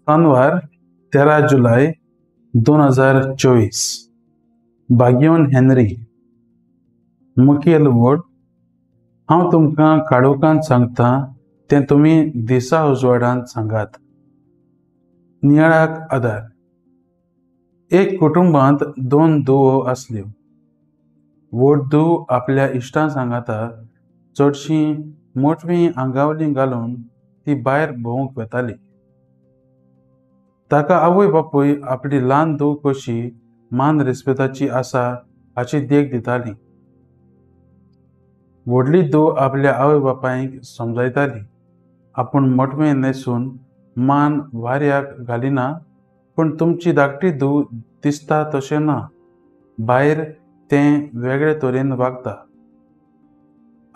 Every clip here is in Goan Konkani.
कानवार 13 जुलय 2024। भाग्यवन हेनरी। मुखेल वोट। हांव तुमकां काळोखांत सांगता तें तुमी दिसा उजवाडांत सांगात। नियाळाक आदार। एक कुटुंबांत 2 धुवो आसल्यो। व्हड धूव आपल्या इश्टां सांगाता चडशीं मोटवीं आंगावली घालून ती भायर भोंवूंक वेताली। ताका आवय बापूय आपली ल्हान धूव कशी मान रेस्पेदाची आसा हाची देख दिताली। व्हडली धूव आपल्या आवय बापायक समजायताली, आपूण मोटवें न्हेसून मान वाऱ्याक घालिना, पूण तुमची धाकटी धूव दिसता तशें ना, भायर तें वेगळे तरेन वागता।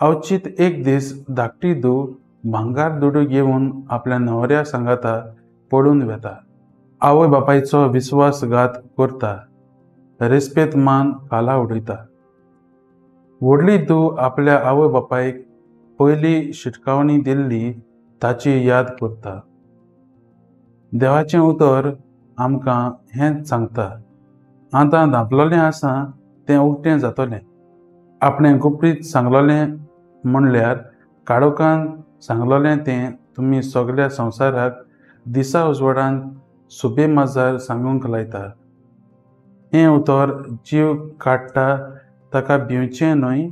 अवचीत एक दीस धाकटी धूव भांगार दुडू घेवन आपल्या न्हवऱ्या सांगाता पळून वेता। आवय बापायचो विस्वासघात करता, रेस्पेद मान खाला उडयता। व्हडली धूव आपल्या आवय बापायक पयली शिटकावणी दिल्ली ताची याद करता। देवाचें उतर आमकां हेंच सांगता, आतां धांपलोलें आसा तें उक्तें जातलें। आपणें गुपीत सांगलोलें म्हणल्यार काळोखान सांगलोलें तें तुमी सगल्या संवसाराक दिसा उजवाडान सुबे माजार सांगूंक लायता। हें उतर जीव काडटा ताका भिवचें न्हय,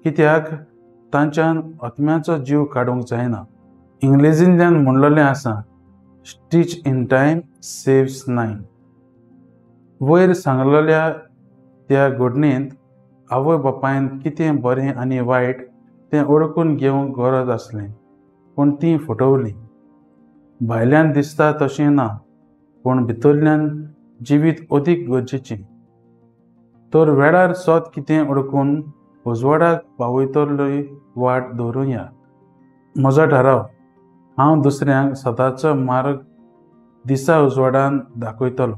कित्याक तांच्यान आत्म्याचो जीव काडूंक जायना। इंग्लेजींतल्यान म्हणलोलें आसा, स्टीच इन टायम सेव्स 9। वयर सांगलोल्या त्या घडणेंत आवय बापायन कितें बरें आनी वायट तें ओळखून घेवंक गरज आसलें, पूण तीं फटवलीं। भायल्यान दिसता तशें ना, पूण भितरल्यान जिवीत अदीक गरजेचें। तर वेळार सत कितें ओळखून उजवाडाक पावयतलोय वाट दवरुया। म्हजो ठराव, हांव दुसऱ्यांक सदांचो मार्ग दिसा उजवाडान दाखयतलो।